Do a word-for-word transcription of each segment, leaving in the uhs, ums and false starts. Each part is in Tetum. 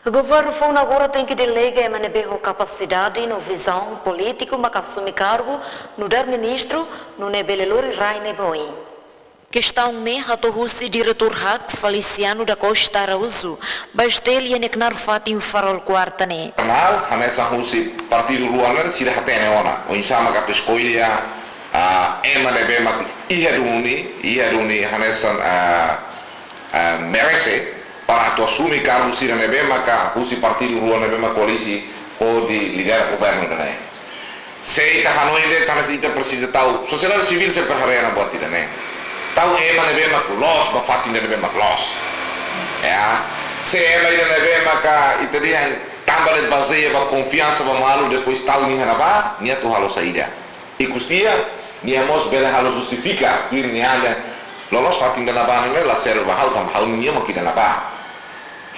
Governu foun agora tenke delega ema ne'ebé ho kapasidade no vizaun polítiku maka asume kargu nu'udar ministru, nune'e bele lori rai ne'ebé oin. Kestaun ne'e hato'o husi diretór hak, Feliciano da Costa Araújo, ba STL iha nia knaar fatin Farol Kuarta ne'e. Nau, hanesan husi partidu rua ne'e sira hatene ona. Oinsá maka atu eskolla, ah, ema ne'ebé mak iha duni, iha duni hanesan, ah, ah, merese para atu asume kargu sira ne'ebé maka husi partidu rua ne'ebé mak koalisi hodi lidera governu ida-ne'e. Se ita hanoin de'it, tanba ita presiza tau, sosiedade sivíl sempre haree ona buat ida-ne'e. Tau ema ne'ebé mak loos ba fatin ida ne'ebé mak loos. Ya. Se ema ida ne'ebé maka ita dehan tanba de'it bazeia ba konfiansa ba malu, depois tau nia iha ne'ebá, nia atu halo saida. Ikusliu, nia mós bele halo justifika, tuir nia halo, loloos fatin ida ne'ebá ne'e la serve ba ha'u, tanba ha'u-nia mak ida ne'ebá.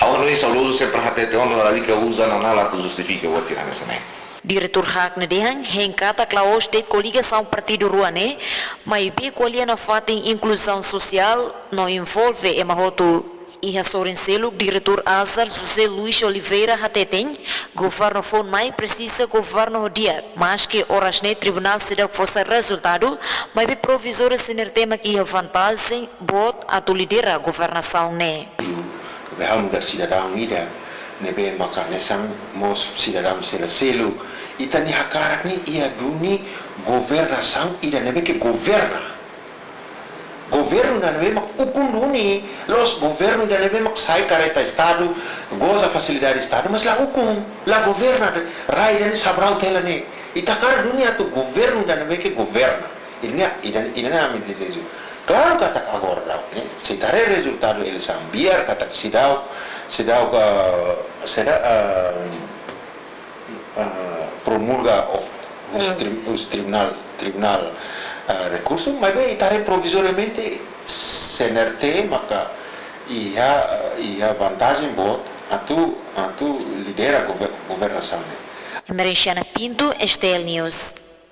Ha'u hanoin saudozu sempre hatete ona, lalika uza nanál atu justifika buat sira hanesan ne'e. Diretór hak ne'e dehan, hein katak la'ós de'it koligasaun partidu rua ne'e, maibé ko'alia nafatin inkluzaun sosiál no envolve ema hotu. Iha sorin seluk, diretór ASAR José Luis Oliveira hateten, governu foun mai presiza governa ho di'ak, maski oras ne'e tribunál seidauk fó sai rezultadu, maibé provizóriu CNRT mak iha vantajen boot atu lidera governasaun ne'e. Be ha'u nu'udar sidadaun ida ne'ebé maka hanesan mós sidadaun sira seluk, ita-nia hakarak ne'e iha duni governasaun ida ne'ebé ke governa. Governu ida ne'ebé mak ukun duni, la'ós governu ida ne'ebé mak sai kareta Estadu, goza fasilidade Estadu, mas la ukun, la governa, rai ida-ne'e sabraut hela ne'e. Ita hakarak duni atu governu ida ne'ebé ke governa. Ida-ne'e, ida-ne'e, ida-ne'e ami dezeja. Klaru katak agora daudaun ne'e, se ita haree rezultadu eleisaun, biar katak seidauk, seidauk, ah, seidauk, ah, ah, promulga of husi Hmm. tri-, husi tribunál, tribunál, ah, rekursu, maibé ita haree provizoriamente CNRT maka iha, iha vantajen boot atu, atu lidera gover-, governasaun ne'e. Emerenciana Pinto, STL News.